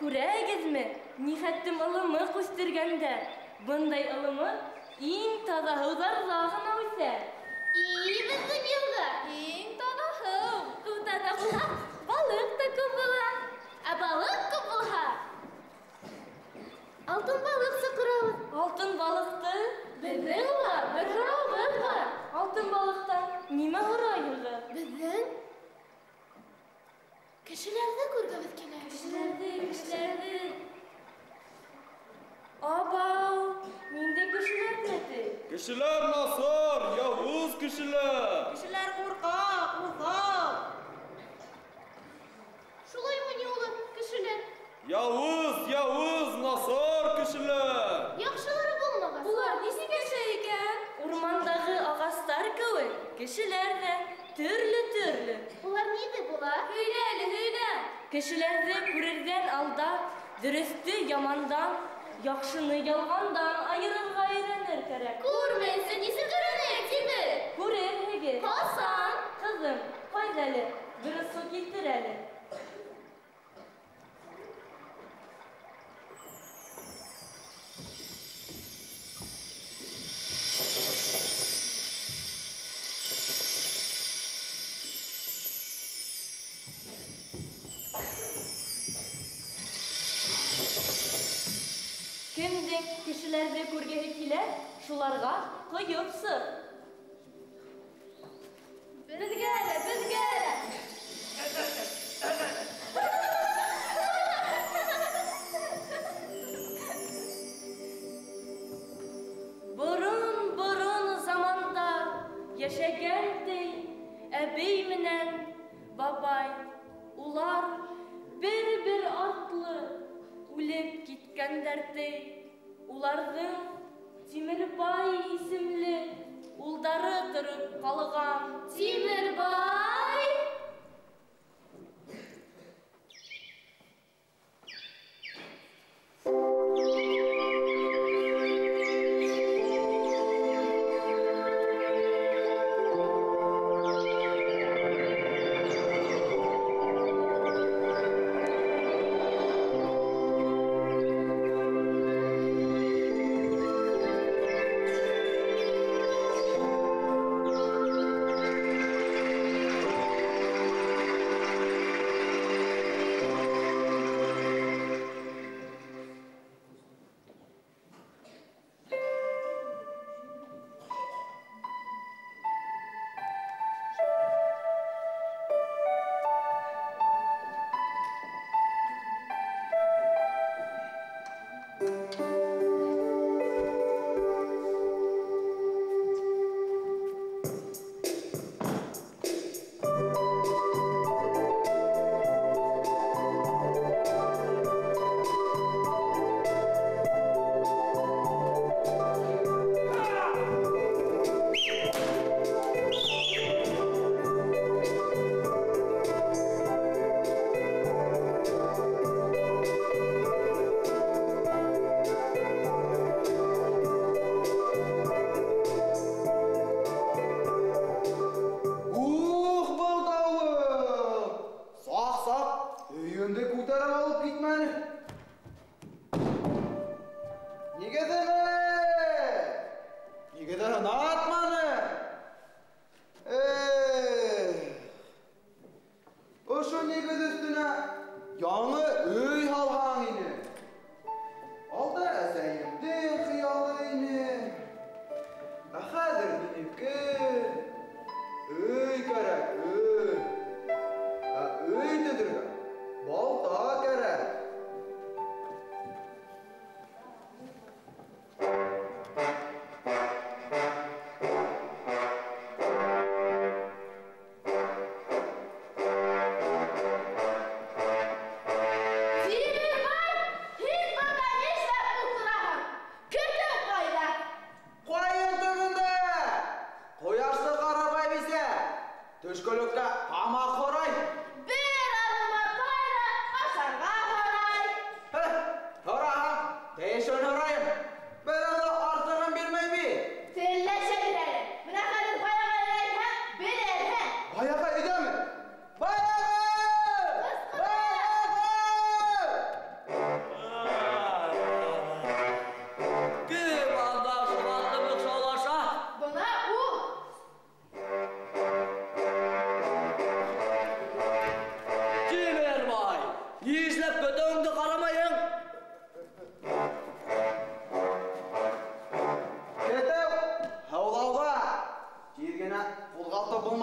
Күрәгеҙме, ни хәтлем ылымыҡ үҫтергәндәр. Бындай ылымыҡ иң таҙа һыуҙарҙа ғына үҫә. И, беҙҙең йылға иң таҙа һыу. Һыу таҙа булһа, балыҡ та күп була. Ә балыҡ күп булһа, алтын балыҡ саҡырабыҙ. Алтын балыҡты? Беҙҙең уға бер һорауыбыҙ бар. Алтын балыҡтан нимә һорайһығыҙ? Беҙҙең кешеләрҙе күргебеҙ килә. Кешеләрҙе, кешеләрҙе. Абау, ниндәй кешеләр ти? Кешеләр насар, яуыз кешеләр. Кешеләр ҡурҡаҡ, уҫал. Шулаймы ни улар, кешеләр? Яуыз, яуыз, насар кешеләр. Яҡшылары булмағас. Улар нисек йәшәй икән? Урмандағы ағастар кеүек, кешеләр ҙә төрлө-төрлө. Улар ниндәй була? Һөйлә әле, һөйлә. Кешеләрҙе күрерҙән алда, дөрөҫтө ямандан, яҡшыны ялғандан айырырға өйрәнер кәрәк. Күрмәйенсә нисек өйрәнәйек тиме? Күрерһегеҙ. Ҡасан? Ҡыҙым, ҡайҙа әле, бер һыу килтер әле. Кемдең кешеләрҙе күргеһе килә, шуларға ҡойоп сыҡ. Беҙгә лә, беҙгә лә. Борон-борон заманда йәшәгән ти әбей менән бабай. Улар бер-бер артлы үлеп киткәндәр ти. Уларҙың Тимербай исемле улдары тороп ҡалған. Тимербай?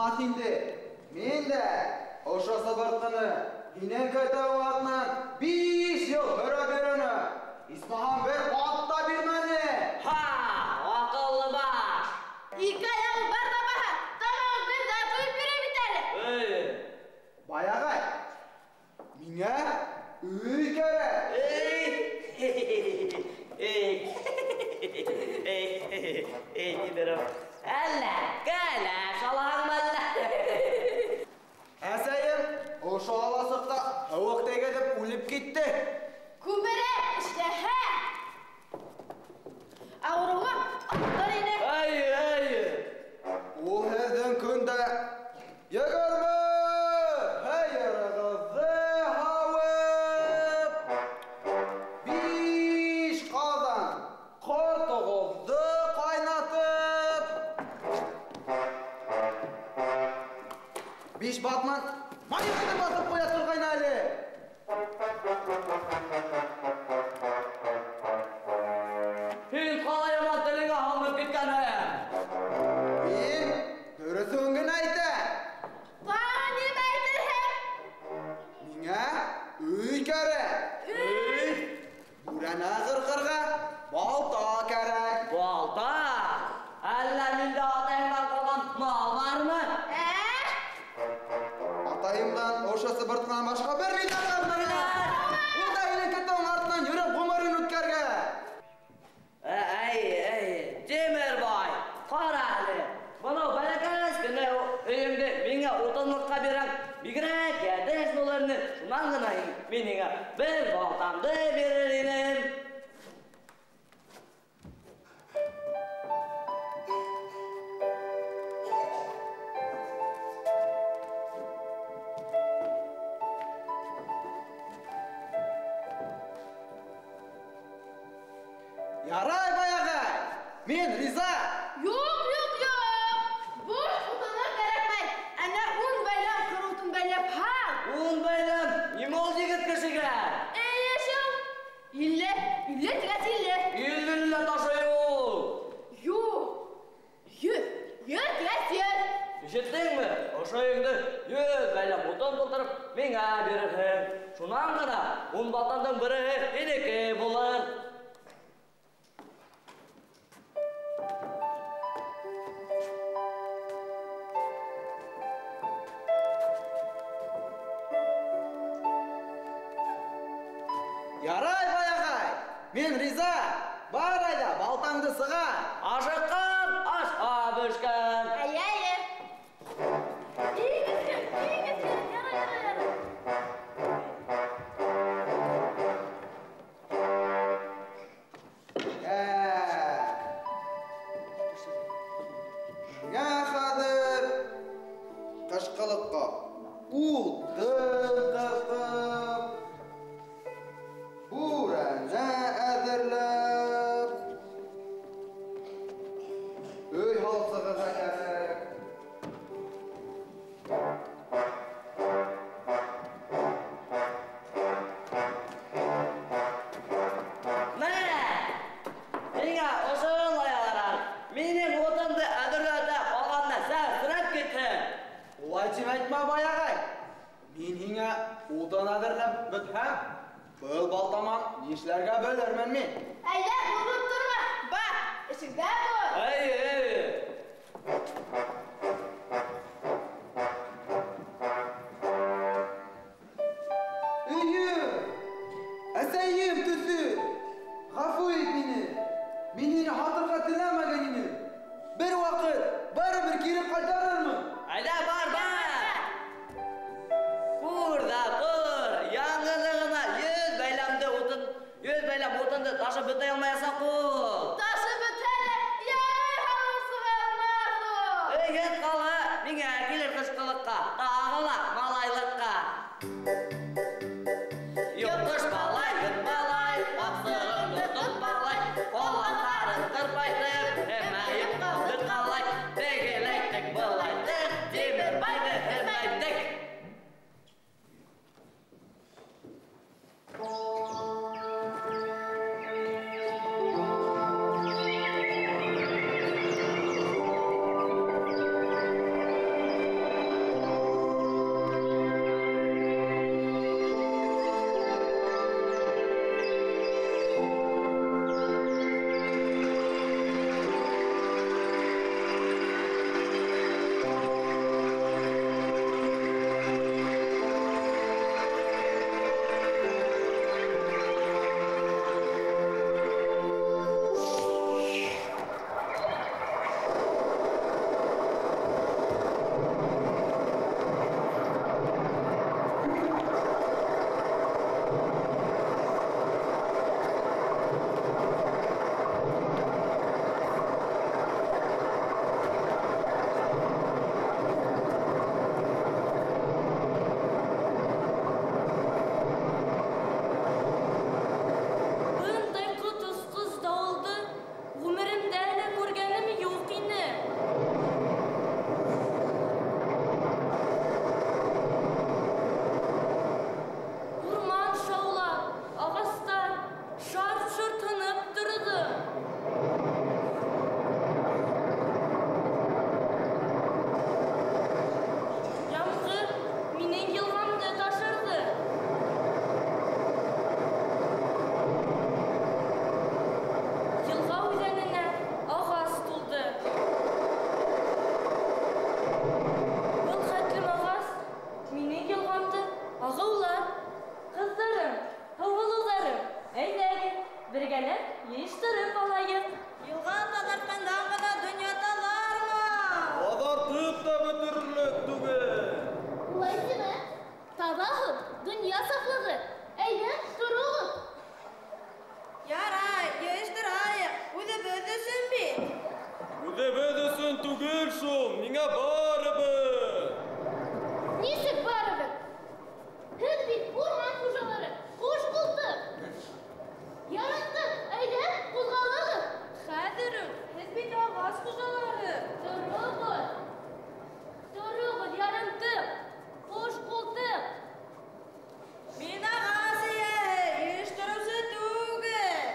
булмаҫ инде. Мин дә ошо сыбыртҡыны һинең көтөүең артынан 5 йыл һөрөп йөрөнөм. Исмаһам бер ат та бирмәне. Ха, аҡыллы баш. Ике аяғы бар ҙа баһа, тамағын бер ҙә туйып бирә бит әле. Эй. Бай ағай, миңә өй кәрәк. Эй. Эй. Эй. Эй, Тимеров. Әллә, кәләш алаһыңмы әллә? Әсәйем ошо аласыҡта һыуыҡ тейгеҙеп үлеп китте. Күберәк эшләһә, ауырыуы артыр ине. Эй, эй. Ул һеҙҙең көндә 20 һыйырығыҙҙы һауып, 5 ҡаҙан ҡортоғоҙҙо ҡайнатып, 5 батман майығыҙҙы баҫып ҡуя торғайны әле. Һин ҡалай яман телеңә һалынып киткәнһең. Мин дөрөҫөн генә әйтәм. Тағы нимә әйтерһең? Миңә өй кәрәк. Өй? Бүрәнә ҡырҡырға балта кәрәк. Балта? Әллә миндә атайымдан ҡалған мал бармы? Ә? Атайымдан ошо сыбыртҡынан башҡа бер ни ҙә ҡалманы. Ул да һинең көтөүең артынан йөрөп ғүмерен үткәргән. Эй, эй, Тимербай, ҡара әле. Бынау бәләкәс кенә өйөңдө миңә утынлыҡҡа бирәм. Бигерәк йәдәш булыр ине. Шунан ғына мин һиңә бер балтамды бирер инем. Ярай, бай ағай, мин риза. Юҡ, юҡ, юҡ. Буш утынлыҡ кәрәкмәй. Әнә 10 бәйләм ҡоро утын бәйләп һал. 10 бәйләм? Нимә ул егет кешегә? Эйе шул. 50, 50 тигәс 50. 50 лә ташый ул. Юҡ. 100, 100 тигәс 100. Ишеттеңме? Ошо өйөңдө 100 бәйләм утын тултырып миңә бирерһең. Шунан ғына 10 балтамдың береһе һинеке булыр. Ярай, бай ағай, мин риза. Бар айҙа, балтаңды сығар. Ашыҡҡан ашҡа бешкән. Әйе, әйе. Иң өҫкә, иң өҫкә. Ярай, ярай, ярай. Миңә хәҙер ҡышҡылыҡҡа утын ҡырҡып, бүрәнә әҙерләп, өй һалып сығырға кәрәк. Мә, миңә ошолай ярар. Минең утынды әҙерләүҙә ҡалғанына сәсрәп китһен. Улай тип әйтмә, бай ағай. Мин һиңә утын әҙерләп бөтһәм, был балтаман нишләргә белермен мин. Әйҙә, булып торма. Бар, эшеңдә бул. Эй, эй. Өйөм, әсәйем төҫө, ғәфү ит мине. Мин һине һатырға теләмәгән инем. Бер ваҡыт барыбер кире ҡайтарырмын. Әйҙә, бар, бар. Күр ҙә тор, яңғыҙы ғына 100 бәйләмде утын, 100 бәйләм утынды ташып бөтә алмаясаҡ ул. Ташып бөтһә лә, яй һалып сыға алмаҫ ул. Өйһеҙ ҡалһа, миңә килер ҡышҡылыҡҡа, тағы ла малайлыҡҡа. Йоҡош малай, бөт малай, ҡапсығыңды тот малай, ҡолаҡтарын ҡырпайтып, һемәйеп ҡалды ҡалай, тегеләйттек, былайттыҡ, Тимербайҙы һемәйттек. Миңә барыбер. Нисек барыбер? Һеҙ бит урман хужалары, ҡуш ҡултыҡ. Яраттыҡ, әйҙә, ҡуҙғалығыҙ. Хәҙер үк, һеҙ бит ағас хужалары. Тороғоҙ. Тороғоҙ, ярымтыҡ, ҡуш ҡултыҡ. Мин ағас эйәһе, йыйыштырыусы түгел.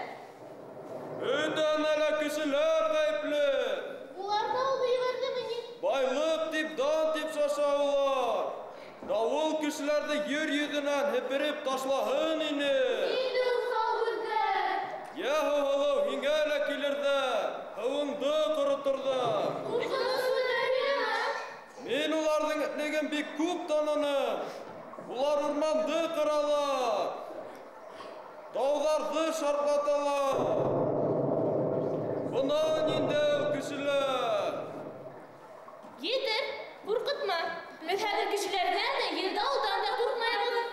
Бөтә нәлә кешеләр ғәйепле. Улар дауылды ебәрҙеме ни? Байлыҡ тип, дан тип шаша улар. Дауыл кешеләрҙе ер йөҙөнән һепереп ташлаһын ине. Инде уҫал һүҙҙәр. Йә, һыуһылыу, һиңә лә килерҙәр, һыуыңды ҡороторҙар. Ҡурҡыныс һүҙҙәр һөйләмә. Мин уларҙың этлеген бик күп таныным. Улар урманды ҡыралар, тауҙарҙы шартлаталар. Бына ниндәй кешеләр. Етер, ҡурҡытма. Беҙ хәҙер кешеләрҙән дә, ер-дауылдан да ҡурҡмайбыҙ.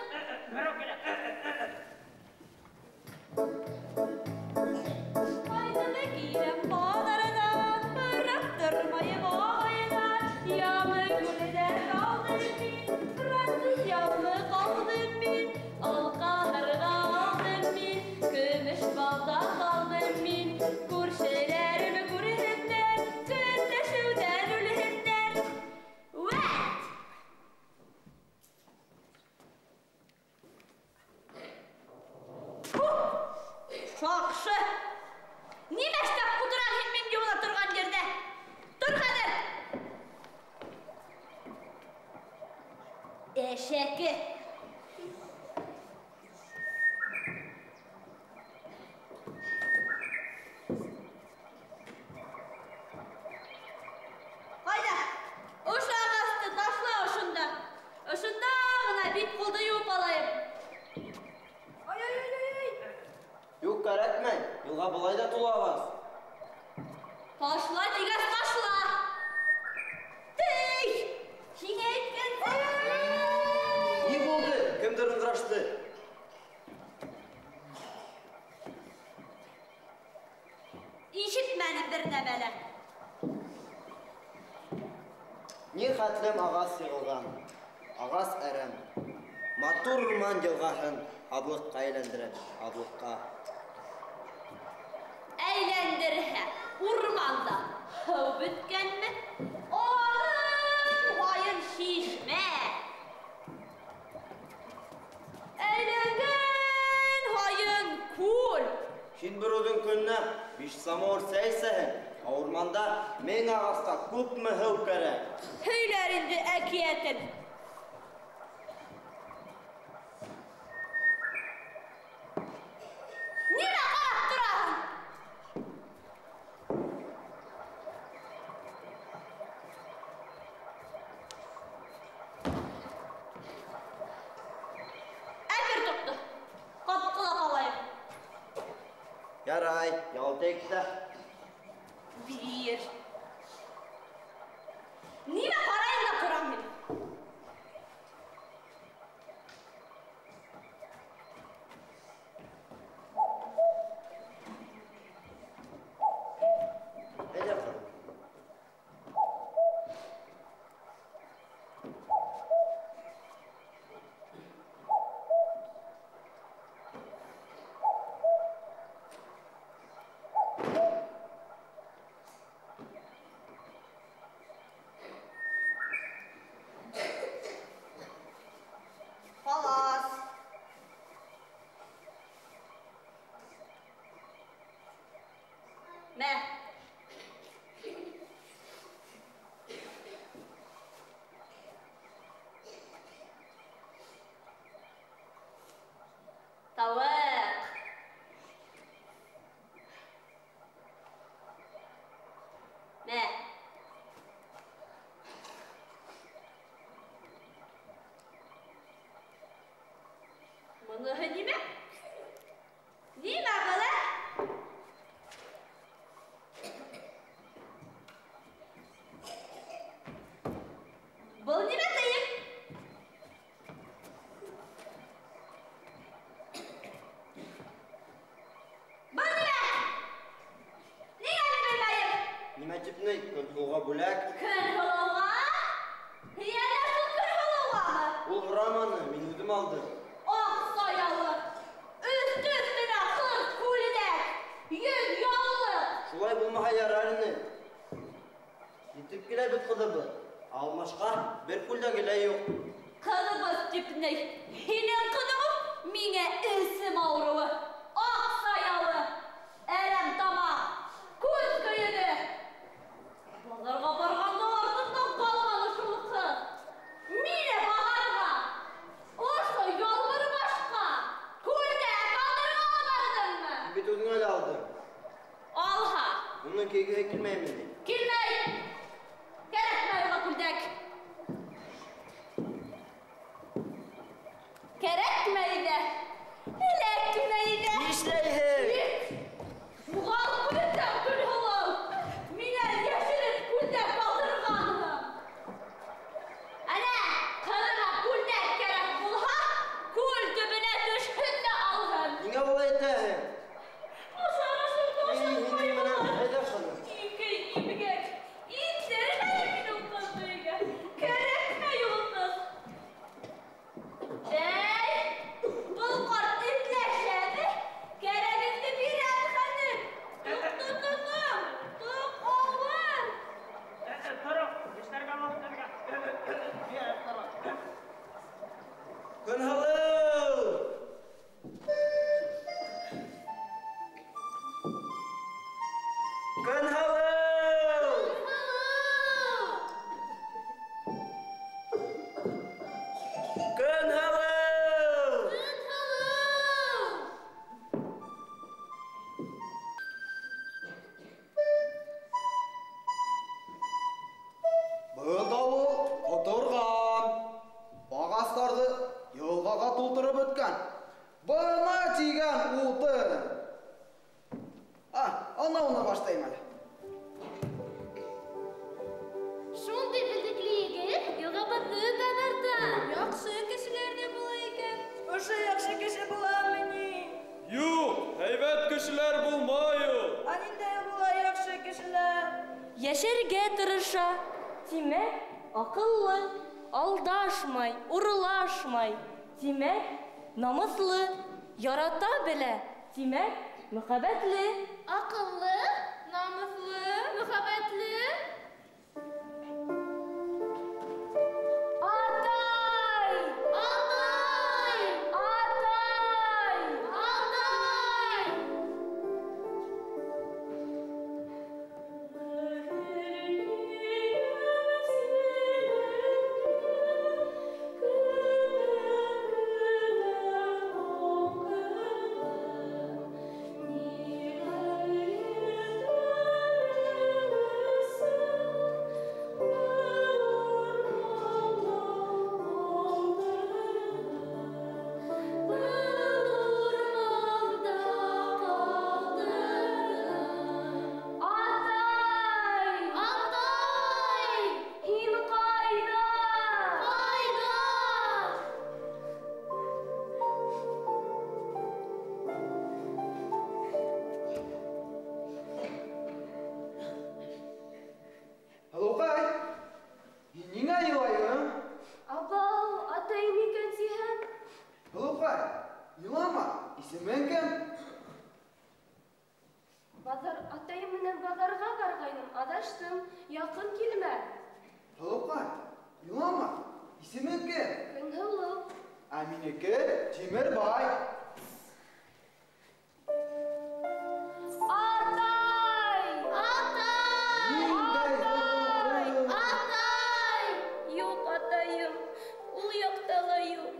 Ҡайтып киләм баҙарҙан, быраҡтырмайым ағайҙан. Яңы күлдәк алдым мин, француз яулыҡ алдым мин, алҡа-һырға алдым мин, көмөш балдаҡ алдым мин. Күршеләрем күрһендәр, көнләшеүҙән үлһендәр. Вәт! Шаҡшы! Нимә эшләп ултыраһың һин мин йыуына торған ерҙә? Тор хәҙер! Әшәке! Ҡайҙа? Ошо ағасты ташла ошонда. Ошонда ғына бит-ҡулды йыуып алайым. Ай-ай-ай-ай! Юҡ, кәрәкмәй. Йылға былай ҙа тулы ағас. Ташла тигәс ташла! Тей! Һиңә әйткәнсе! Ни булды? Кемдер ыңғырашты? Ишетмәнем бер нәмә лә. Ни хәтлем ағас йығылған, ағас әрәм. Матур урман йылғаһын һаҙлыҡҡа әйләндерә, һаҙлыҡҡа. Әйләндерһә, урманда һыу бөткәнме? Ағым һайын шишмә. Әйләнгән һайын күл. Һин бер үҙең көнөнә 5 самауыр сәй эсәһең, ә урманда 1000 ағасҡа күпме һыу кәрәк? Һөйләр инде әкиәтен. Нимә ҡарап тораһың? Әпер тотто. Ҡапҡылап алайым. Ярай, ял итәйек тә. Бир. Нимә ҡарайым да торам мин? Әйҙә, ҡыҙым. Халас. Мә. Тауыҡ. Мә. Быныһы нимә? Нимә был, ә? Был нимә тейем? Был нимә? Ниңә мин белмәйем? Нимә тип ни? Көнһылыуға бүләк. Көнһылыуға алдым. Аҡ саялы, өҫтө-өҫтөнә ҡырт күлдәк, йөҙ яулыҡ. Шулай булмаһа ярар ине. Етеп килә бит ҡыҙыбыҙ. Алмашҡа бер күлдәге лә юҡ. Ҡыҙыбыҙ тип ни? Һинең ҡыҙың миңә эсем ауырыуы. Аҡ саялы, әрәм тамаҡ, күҙ көйөгө. Баҙарға барғанда артымдан ҡалманы шул ҡыҙ. Мине баҙарға, ошо ялғыр башҡа күлдәк алдырға барҙыңмы? Мин бит үҙеңә лә алдым. Алһа. Уның кейгеһе килмәйме ни? Килмәй. Кәрәкмәй уға күлдәк. Кәрәкмәй ҙә, эләкмәй ҙә. Нишләйһең? Юғал күҙеңдән, Көнһылыу. Минән йәшереп күлдәк алдырғанһың. Әнә, ҡыҙыңа күлдәк кәрәк булһа, күл төбөнә төшһөн дә алһын. Ниңә улай итәһең? Ашар-ашар Мин һинең менән әйҙә ҡыҙым. Ике имгәк. Индермәй мин ул ҡыҙҙы өйгә. Кәрәкмәй ул ҡыҙ. Бәй, был ҡарт этләшәме? Кәрәгеңде бирәм хәҙер. Туҡ-туҡ-туҡ, туҡ ауыр. Көнһылыу! Көнһылыу! Көнһылыу! Был дауыл ҡоторған. Ағастарҙы йылғаға тултырып бөткән. Бына тигән утын. Анауына башлайым әле. Шундай белдекле егет йылғабыҙҙы таҙарта. Яҡшы кешеләр ҙә була икән. Ошо яҡшы кеше буламы ни? Юҡ, һәйбәт кешеләр булмай ул. Ә ниндәй була яҡшы кешеләр? Йәшәргә тырыша. Тимәк, аҡыллы, алдашмай, урлашмай. Тимәк, намыҫлы, ярата белә. Тимәк, мөхәббәтле. Аҡыллы, намыҫлы, мөхәббәтле. Атай! Атай! Атай! Атай! Атай! Атай! Һин ҡайҙа? Ҡайҙа? Һылыуҡай, һин ниңә илайһың? Абау, атайым икән тиһәм. Һылыуҡай, илама, исемең кем? Баҙар, атайым менән баҙарға барғайным, аҙаштым, яҡын килмә. Һылыуҡай, илама, исемең кем? Көнһылыу. Ә минеке Тимербай. Атай! Атай! Ниндәй һылыу ҡыҙ? Атай! Юҡ, атайым, ул яҡта ла юҡ.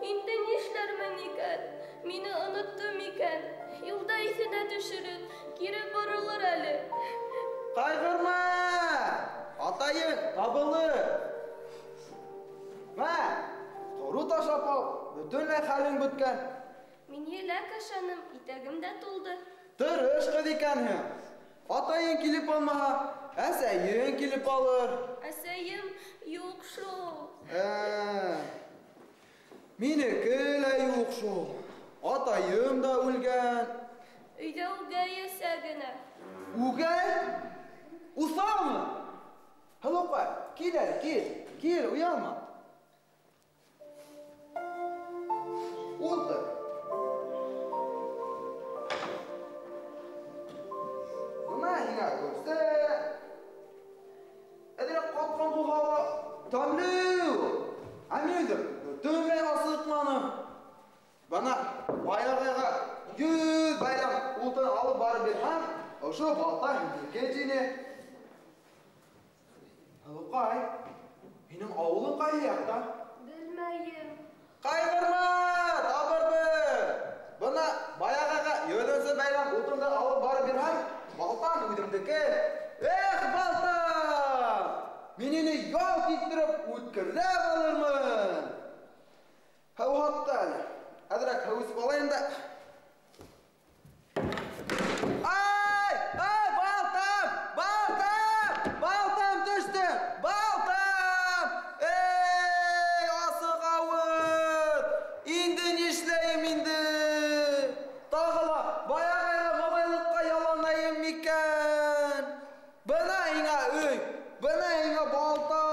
Инде нишләрмен икән? Мине онотто микән? Юлда иҫенә төшөрөр, кире боролор әле. Ҡайғырма, атайың табылыр. Мә, ҡоро ашап ал, бөтөнләй хәлең бөткән. Мин еләк ашаным, итәгем дә тулды. Тырыш ҡыҙ икәнһең. Атайың килеп алмаһа, әсәйең килеп алыр. Әсәйем юҡ шул. Минеке лә юҡ шул. Атайым да үлгән. Өйҙә үгәй әсә генә. Үгәй? Уҫалмы? Һылыуҡай, кил әле, кил. Кил, оялма. Тәмле ул. Ә мин үҙем бөтөнләй асыҡманым. Бына баяғыға 100 байрам утын алып барып бирһәм, ошо балта һинеке тине. Һылыуҡай, һинең ауылың ҡайһы яҡта? Белмәйем. Ҡайғырма, табырбыҙ. Бына баяғыға 100 байрам утынды алып барып бирһәм, балтам үҙемдеке. Эх, балтам! Мин һине ялт иттереп үткерләп алырмын. Һыу һатты әле. Әҙерәк һыу эсеп алайым да. Ай! Ай, балтам! Балтам! Балтам төштө! Балтам! Эй, асыҡ ауыҙ! Инде нишләйем инде? Тағы ла баяғы бабайлыҡҡа яланайым микән? Бына һиңә өй, бына һиңә балта.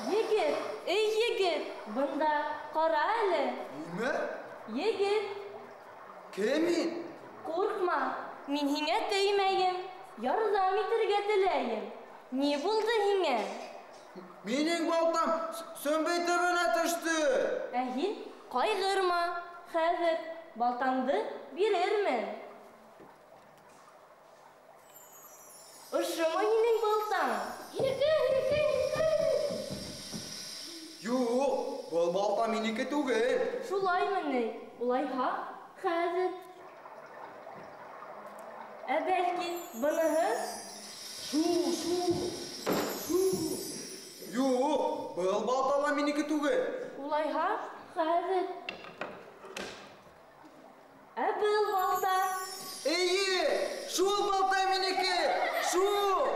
Егет, эй егет, бында ҡара әле. Нимә? Егет. Кем мин? Ҡурҡма, мин һиңә теймәйем, ярҙам итергә теләйем. Ни булды һиңә? Минең балтам сөмбей төбөнә төштө. Ә һин ҡайғырма, хәҙер балтаңды бирермен. Ошомо һинең балтаң? Һинеке, һинеке, һинеке. Юҡ, был балта минеке түгел. Шулаймы ни? Улайһа, хәҙер. Ә бәлки быныһы? Шу, шу, шу. Юҡ, был балта ла минеке түгел. Улайһа, хәҙер. Ә был балта? Эйе, шул балта минеке, шул.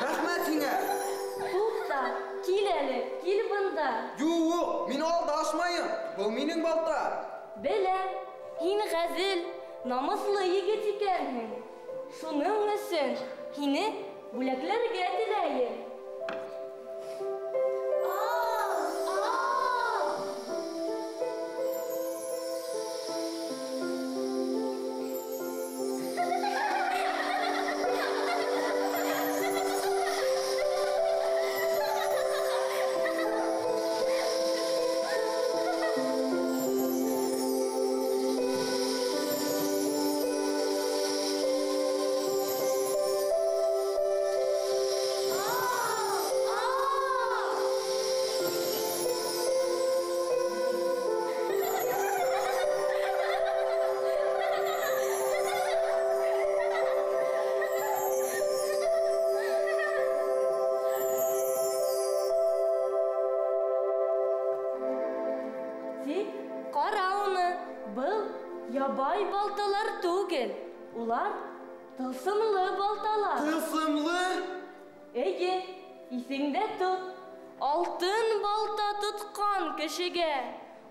Рәхмәт һиңә. Туҡта, кил әле, кил бында. Юҡ, мин алдашмайым. Был минең балта. Беләм, һин ғәҙел, намыҫлы егет икәнһең. Шуның өсөн һине бүләкләргә теләйем. Ал, ал. Тик ҡара уны, был ябай балталар түгел, улар тылсымлы балталар. Тылсымлы? Эйе, иҫеңдә тот, алтын балта тотҡан кешегә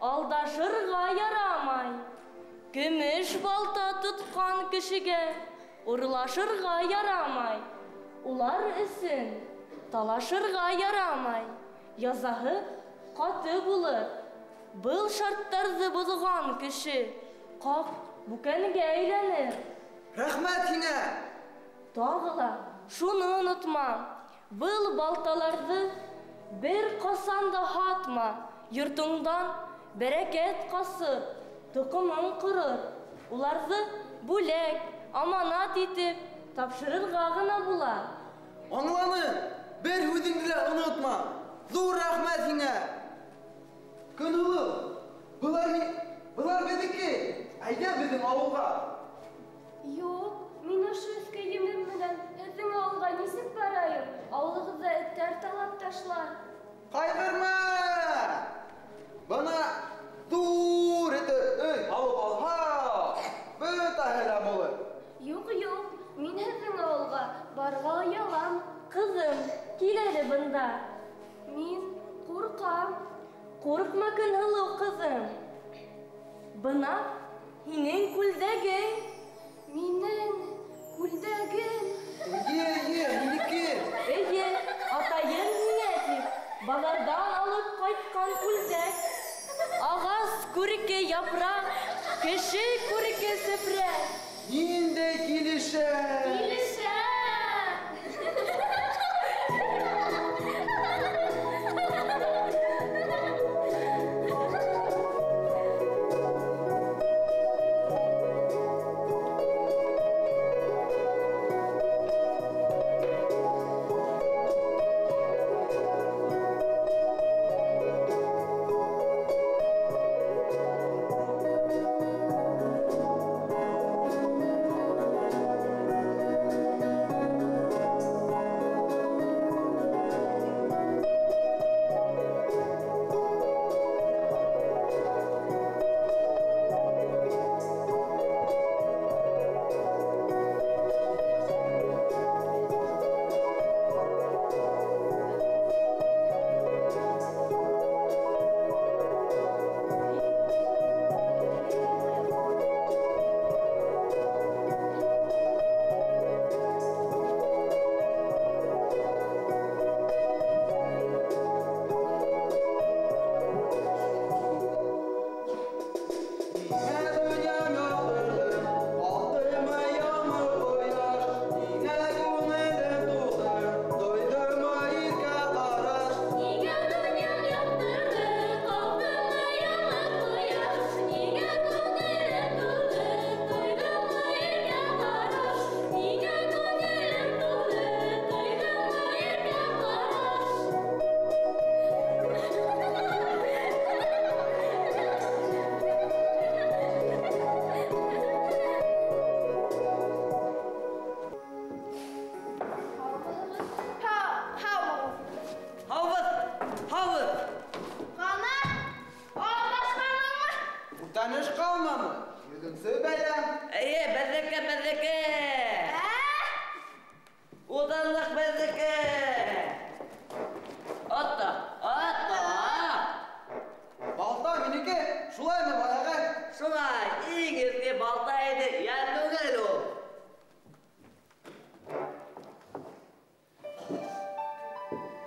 алдашырға ярамай. Көмөш балта тотҡан кешегә урлашырға ярамай. Улар өсөн талашырға ярамай. Язаһы ҡаты булыр. Был шарттарҙы боҙған кеше ҡаҡ бүкәнгә әйләнер. Рәхмәт һиңә. Тағы ла шуны онотма. Был балталарҙы бер ҡасан да һатма. Йортоңдан бәрәкәт ҡасыр, тоҡомоң ҡорор. Уларҙы бүләк, аманат итеп тапшырырға ғына була. Аңланым, бер һүҙеңде лә онотма. Ҙур рәхмәт һиңә. Көнһылыу, былар беҙҙеке. Әйҙә беҙҙең ауылға. Юҡ, мин ошо өҫ кейемем менән һеҙҙең ауылға нисек барайым? Ауылығыҙҙа эттәр талап ташлар. Ҡайғырма! Бына ҙур итеп өй һалып алһа, бөтәһе лә булыр. Юҡ, юҡ, мин һеҙҙең ауылға барырға оялам. Ҡыҙым, кил әле бында. Мин ҡурҡам. Ҡурҡма, Көнһылыу ҡыҙым. Бына һинең күлдәгең. Минең күлдәгем. Эйе, эйе, минеке. Эйе, атайым һиңә тип баҙарҙан алып ҡайтҡан күлдәк. Ағас күрке япраҡ, кеше күрке сепрәк. Ниндәй килешә! Килешә!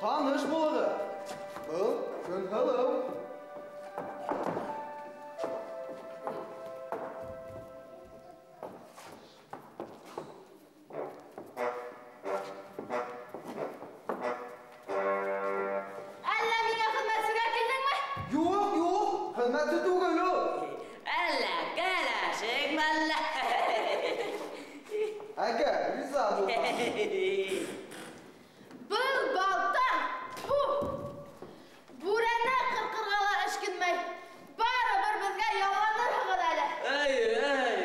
Таныш булығыҙ. Был Көнһылыу. Әллә миңә хеҙмәтсегә килдеңме? Юҡ, юҡ, хеҙмәтсе түгел ул. Әллә кәләшеңме әллә? Әгәр риза булһаң. Был балта, фу, бүрәнә ҡырҡырға ла эшкинмәй. Барыбер беҙгә ялланырһығыҙ әле. Эй, эй.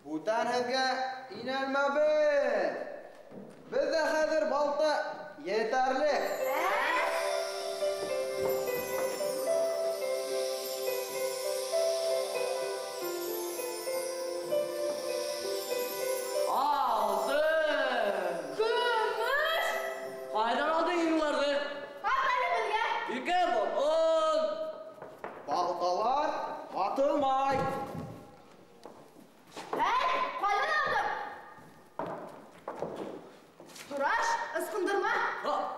Бүтән һеҙгә инәлмәбеҙ. Беҙҙә хәҙер балта етәрлек. Алтын! Көмөш! Ҡайҙан алдың һин уларҙы? Ат әле беҙгә. 2 бот он. Балталар атылмай. Әй, ҡайҙан алдың? Тураш, ысҡындырма.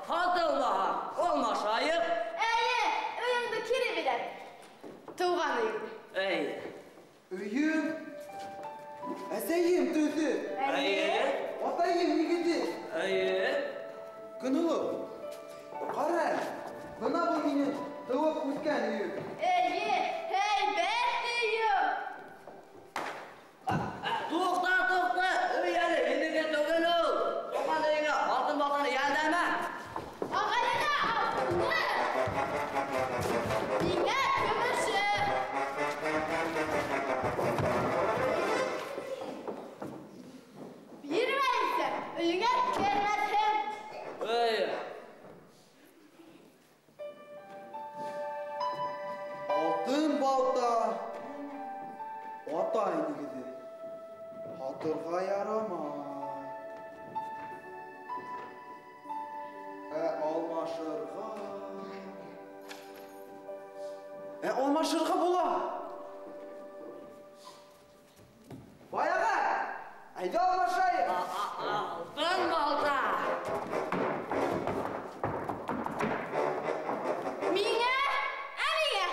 Һатылмаһа, алмашайыҡ. Эйе, өйөңдө кире бирәм. Тыуған өйөңдө. Эй. Өйөм, әсәйем төҫө. Эйе. Атайым егете. Эйе. Көнһылыу, ҡара әле, бына был минең тыуып үҫкән өйөм. Эйе, һәйбәт өйөм. Туҡта, туҡта, өй әле һинеке түгел ул. Тыуған өйөңә алтын балтаны йәлдәмә. Ағайыңа алтынды, миңә көмөшө. Бирмәйенсә, өйөңә кермәҫһең. Эй. Алтын балта атай нигеҙе. Һатырға ярамай. Ә алмашырға... Ә алмашырға була. Баяғы, әйҙә алмашайыҡ. Алтын балта. Миңә, ә миңә?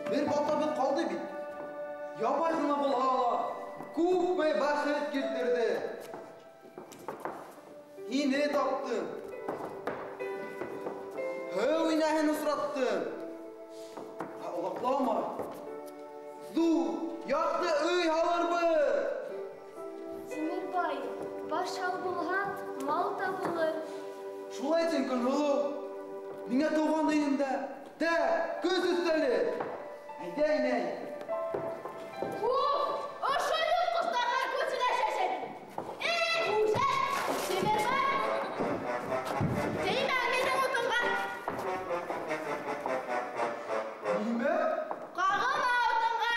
Бер балтабыҙ ҡалды бит. Ябай ғына булһа ла, күпме бәхет килтерҙе. Һине таптым. Һыу инәһен осраттым. Ә оҙаҡламай ҙур, яҡты өй һалырбыҙ. Тимербай, баш һау булһа, мал табылыр. Шулай тиң, Көнһылыу. Миңә тыуған өйөмдә тә көс өҫтәлер. Әйҙә, инәй. Уф, ошо йыртҡыстарға күсенә шәшеп. Эй, үжәт, Тимербай! Теймә минең утынға. Нимә? Ҡағылма утынға.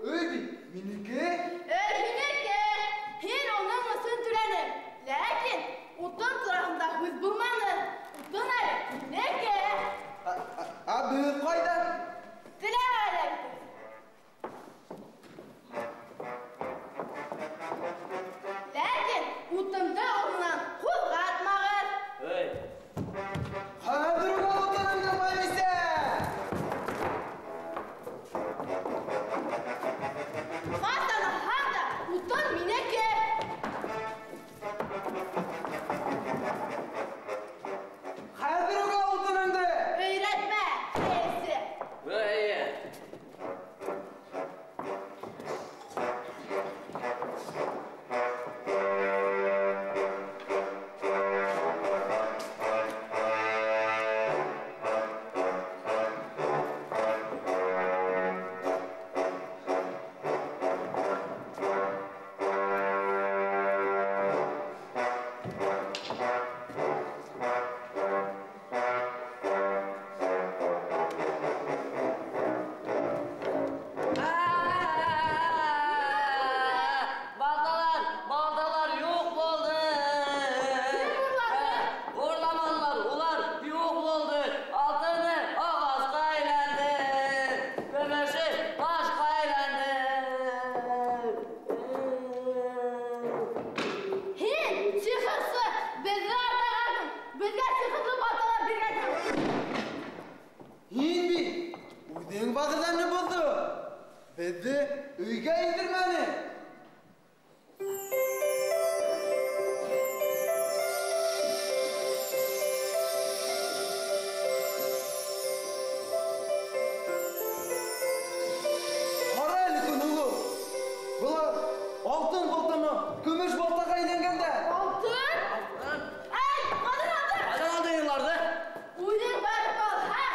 Өй бит минеке. Өй һинеке. Һин уның өсөн түләнең. Ләкин утын тураһында һүҙ булманы. Утын әле минеке. Ә беҙ ҡайҙа? Теләгән китер. Ләкин утынды урынынан ҡуҙғатмағыҙ. Эй. Хәҙер үк ал утыныңды, байбисә. Ҡасан алһаң да, утын минеке. Хәҙер үк ал утыныңды. Өйрәтмә, хәйерсе. Эй. Baltalar, baltalar yo'q bo'ldi. Kim urladi? O'rlamanlar, ular yo'q bo'ldi. Oltini og'ochga aylandi. Kumushi toshga aylandi. Һин, сихырсы, беҙҙе алдағанһың. Беҙгә сихырлы балталар биргәнһең. Һин бит үҙең вәғәҙәңде боҙҙоң. Беҙҙе өйгә индермәнең. Ҡара әле, Көнһылыу. Былар алтын балтаны көмөш балтаға әйләнгәндәр. Алтын? Эй, ҡайҙан алдың? Ҡайҙан алдың уларҙы? Үҙең барып алһаң,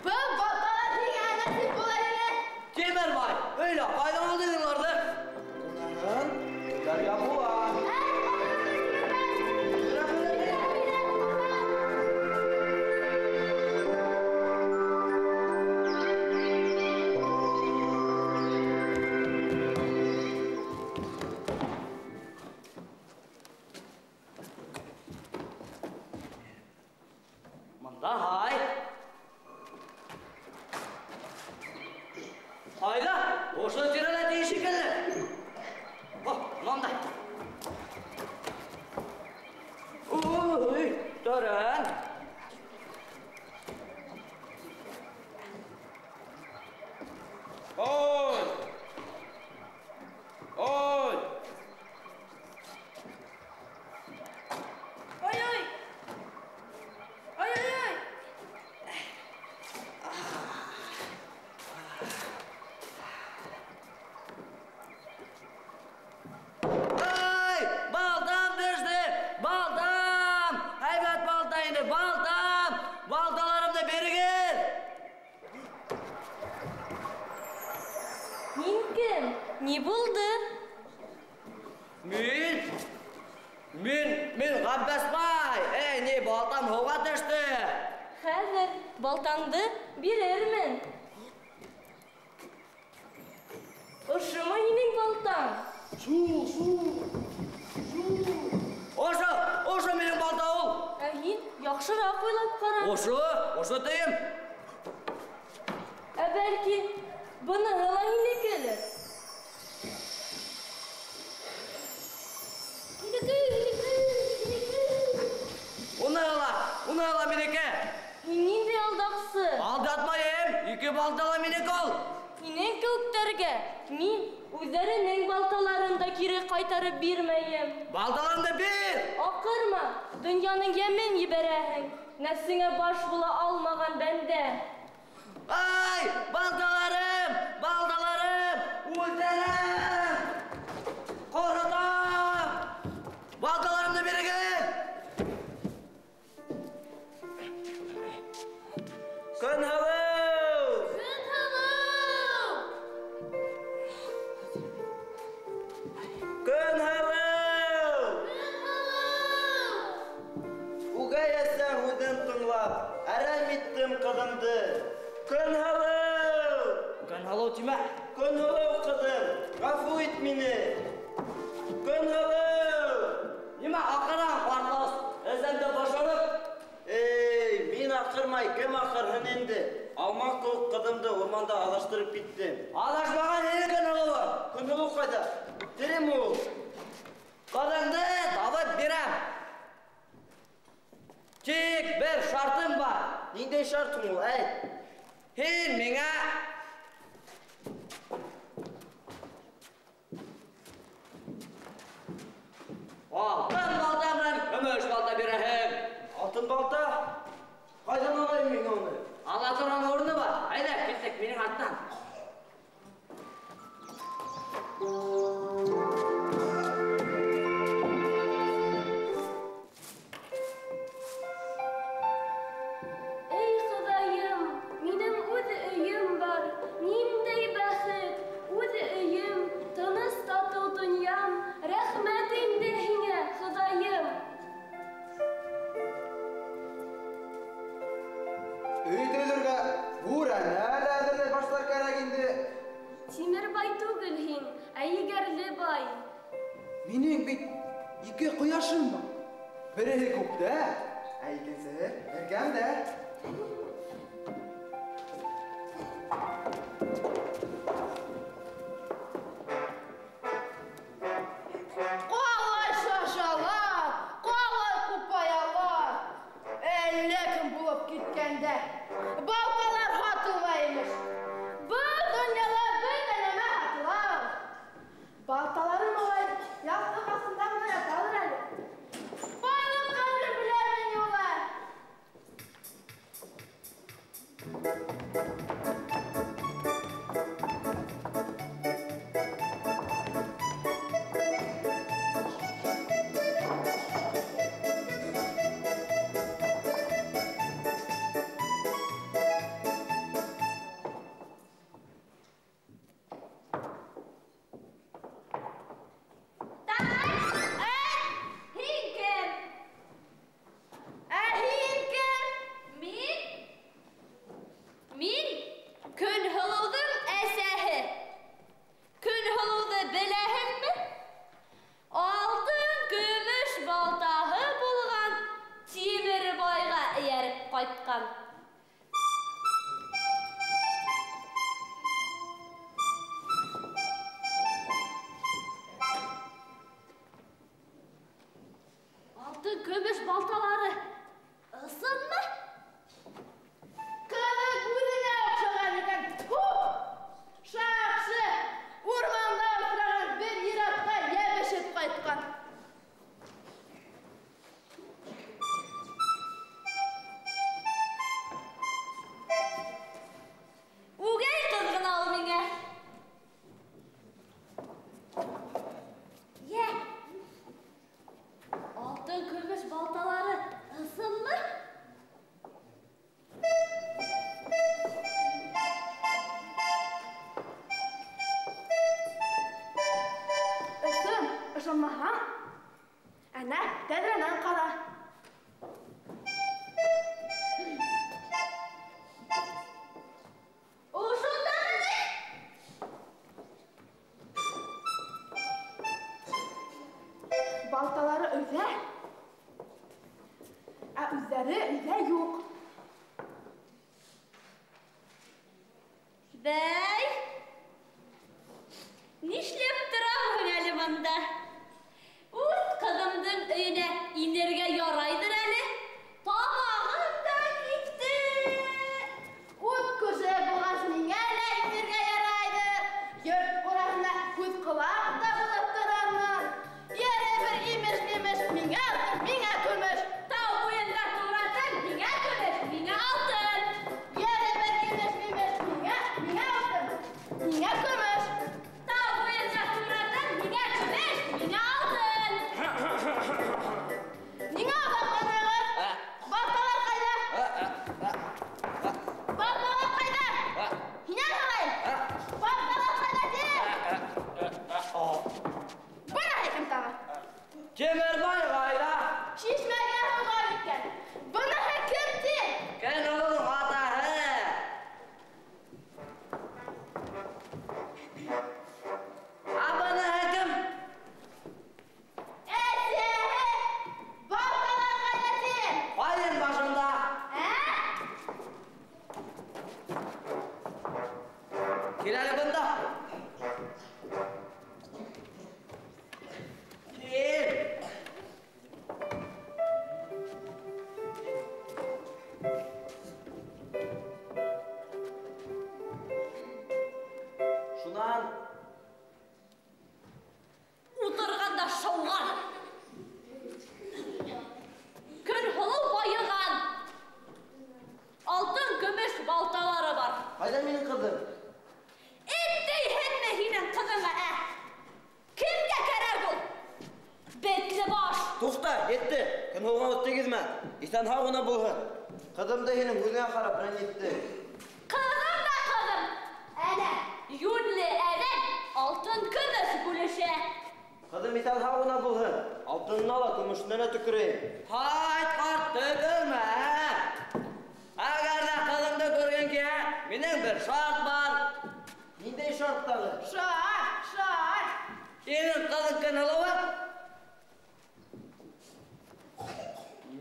был балталар һиңә насип булыр ине. Тимербай, һөйлә, ҡайҙан алдың уларҙы? Уныһын һөйләргә була. Эй, ҡайҙан алдың, Тимербай? Һөйлә, һөйлә, ҡурҡам. Мында һай. Ҡайҙа? Ошо тирәлә тейеш шикелле. О, мында. Уй, тәрән. Ой! Ой! Ой-ой! Ой-ой-ой! Ай, балтам төштө, балтам! Һәйбәт балта инде, балтам! Балталарымды бирегеҙ! Һин кем? Ни булды? Мин? Мин Ғәббәсбай. Эй, ни, балтам һыуға төштө. Хәҙер балтаңды бирермен. Ошомо һинең балтаң? Шул, шул, шул. Ошо, ошо минең балта ул. Ә һин яҡшыраҡ уйлап ҡара. Ошо, ошо тием. Ә бәлки, быныһы ла һинекелер? Һинеке, һинеке, һинеке. Уны ла, уны ла минеке. Һин ниндәй алдаҡсы? Алdatmayım. Ике балта ла минеке ул. Һинең кеүектәргә мин үҙҙәренең балталарын да кире ҡайтарып бирмәйем. Балталарыңды бир! Аҡырма, донъяның йәмен ебәрәһең. Нәфсеңә баш була алмаған бәндә. Ай, балталарым, балталарым, үлтерәм! Ҡоротам! Балталарымды бирегеҙ! Көнһылыу! Көнһылыу! Көнһылыу! Көнһылыу! Үгәй әсәң һүҙен тыңлап, әрәм иттем ҡыҙымды. Көнһылыу! Көнһылыу тимә. Көнһылыу ҡыҙым, ғәфү ит мине. Көнһылыу! Нимә аҡыраң, ҡартлас? Әсәңде бошороп. Эй, мин аҡырмай, кем аҡырһын инде? Алма кеүек ҡыҙымды урманда аҙаштырып киттем. Аҙашмаған һинең Көнһылыуың. Көнһылыу ҡайҙа? Тереме ул? Ҡыҙыңды табып бирәм. Тик бер шартым бар. Ниндәй шартың ул, әйт? Һин миңә алтын балта менән көмөш балта бирәһең. Алтын балта? Ҡайҙан алайым мин уны? Ала торған урыны бар. Әйҙә, киттек минең арттан. Эй, Хоҙайым, минең үҙ өйөм бар. Ниндәй бәхет, үҙ өйөм, тыныс татыу донъям. Рәхмәт инде һиңә, Хоҙайым. Өй төҙөргә бүрәнә лә әҙерләй башлар кәрәк инде. Тимербай түгел һин, ә егәрле бай. Минең бит ике ҡояшым бар. Береһе күктә, ә икенсеһе эргәмдә. Ҡалай шашалар, ҡалай ҡупаялар. Әллә кем булып киткәндә. Балталар һатыла имеш. Был донъяла бөтә нәмә һатыла. Балталарым улай яҫтыҡ аҫтында ғына яталыр әле. Байлыҡ ҡәҙерен беләме ни улар? Һин кем? Ә һин кем? Мин? Мин Көнһылыуҙың әсәһе. Көнһылыуҙы беләһеңме? Алтын көмөш балтаһы булған Тимербайға эйәреп ҡайтҡан. Алтын көмөш балталары ысынмы? Ҡыҙың үҙенә оҡшаған икән. Һу! Шаҡшы! Урманда осраған бер ир-атҡа йәбешеп ҡайтҡан. Үгәй ҡыҙ ғына ул миңә. Йә! Алтын көмөш балталары ысынмы? Ысын, ышанмаһаң, әнә тәҙрәнән ҡара. Ул шундамы ни? Балталары өйҙә, ә үҙҙәре өйҙә юҡ. Бәй! Нишләп торам һуң әле бында? Үҙ ҡыҙымдың өйөнә инергә ярайҙыр әле. Тамағым да кипте. Ут күҙе буғазына Кил әле бында. Кил. Шунан. Утырғанда шауған. Көнһылыу байыған. Алтын көмөш балталары бар. Ҡайҙа минең ҡыҙым? Эт тейһенме һинең ҡыҙыңа, ә? Кемгә кәрәк ул? Бетле баш. Туҡта, етте. Көнһылыуға ут тейгеҙмә. Иҫән-һау ғына булһын. Ҡыҙым да һинең һүҙеңә ҡарап рәнйетте. Ҡыҙым да ҡыҙым. Әнә, йүнле әҙәм алтын көмөш бүлешә. Ҡыҙым иҫән-һау ғына булһын. Алтынына ла, көмөшөнә лә төкөрәйем. Һайт, ҡарт, төкөрмә. Әгәр ҙә ҡыҙыңды күргең килһә, минең бер шарт бар. Ниндәй шарт тағы? Шарт, шарт. Һинең ҡыҙың Көнһылыуы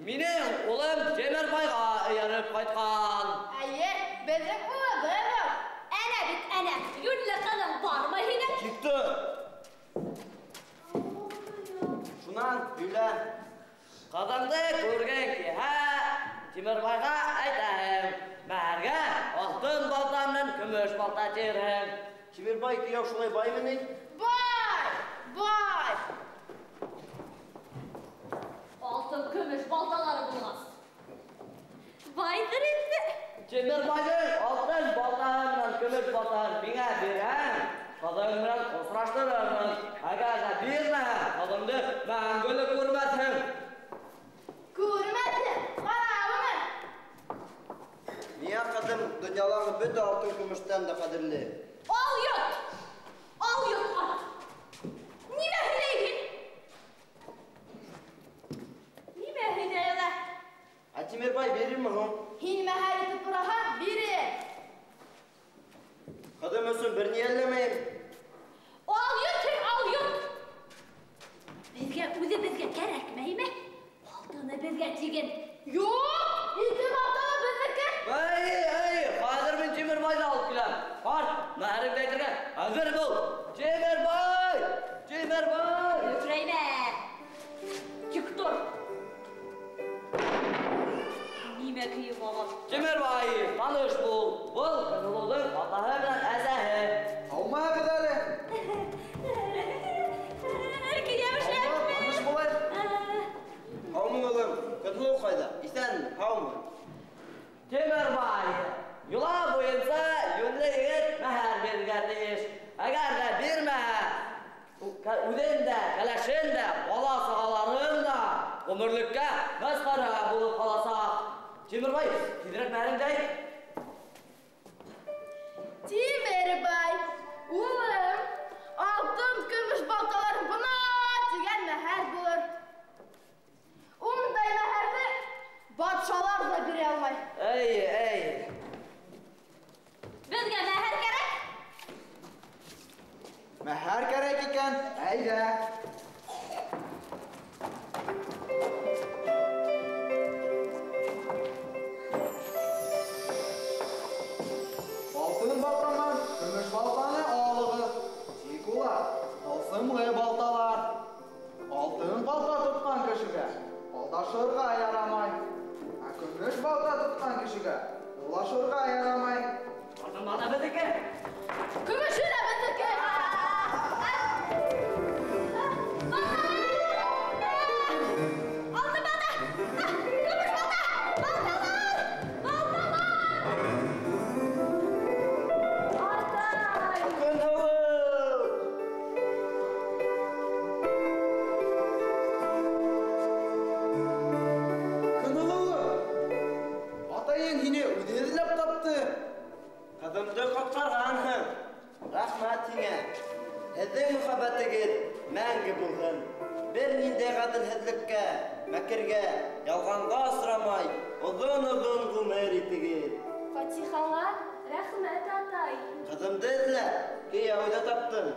минең улым Тимербайға эйәреп ҡайтҡан. Эйе, беҙҙең улыбыҙ ул. Әнә бит, әнә, йүнле ҡыҙың бармы һинең? Сикте. Шунан һөйлә. Ҡыҙыңды күргең килһә, Тимербайға әйтәһең. Мәһәргә алтын балта менән көмөш балта тиерһең. Тимербай кейәү шулай баймы ни? Бай, бай. Алтын көмөш балталары булғас. Байҙыр инде. Тимербайҙың алтын балтаһы менән көмөш балтаһын миңә бирһәң, ҡыҙың менән осраштырырмын. Әгәр ҙә бирмәһәң, ҡыҙыңды мәңгелек күрмәҫһең. Күрмәҫһең, ҡара уны. Миңә ҡыҙым донъялағы бөтә алтын көмөштән дә ҡәҙерле. Ал йот! Ал йот, ҡарт! Нимә һөйләйһең? Нимә һөйләйҙәр? Ә Тимербай бирерме һуң? Һин мәһәр итеп һораһаң, бирер. Ҡыҙым өсөн бер ни йәлләмәйем. Ал йот һин, ал йот! Беҙгә үҙебеҙгә кәрәкмәйме? Алтыны беҙгә тиген. Юҡ, ике балталы беҙҙеке. Эй, эй, хәҙер мин Тимербайҙы алып киләм. Ҡарт, мәһәреңде әйтергә әҙер бул. Тимербай! Тимербай! Өкрәймә. Тик тор. Нимә кейеп алған? Тимербай, таныш бул. Был Көнһылыуҙың атаһы менән әсәһе. Һаумыһығыҙ әле. Кейәү Таныш булайыҡ. Һаумы, улым? Көнһылыу ҡайҙа? Иҫәнме? Һаумы? Тимербай, йола буйынса йүнле егет мәһәр бирергә тейеш. Әгәр ҙә бирмәһә, үҙен дә, кәләшен дә, бала-сағаларын да ғүмерлеккә мәсхәрә булып ҡаласаҡ. Тимербай, тиҙерәк мәһәреңде әйт. Тимербай, улым, алтын көмөш балталар бына тигән мәһәр булыр. Ундай мәһәрҙе батшалар ҙа бирә алмай. Эй, эй. Беҙгә мәһәр кәрәк. Мәһәр кәрәк икән, әйҙә. Алтын балтаман, көмөш балтаны алығыҙ. Тик улар тылсымлы балталар. Алтын балта тотҡан кешегә алдашырға ярамай. Ә көмөш балта тотҡан кешегә урлашырға ярамай. Алтын балта беҙҙеке. Көмөшө лә беҙҙеке. Алтын балта! Көмөш балта! Балталар! Балталар! Атай! Көнһылыу! Көнһылыу, атайың һине үҙе эҙләп тапты. Ҡыҙымды ҡотҡарғанһың. Рәхмәт һиңә. Һеҙҙең мөхәббәтегеҙ мәңге булһын. Бер ниндәй ғәҙелһеҙлеккә, мәкергә, ялғанға осрамай, оҙон-оҙон ғүмер итегеҙ. Фатихаңа рәхмәт, атай. Ҡыҙымды эҙләп, кейәү ҙә таптым.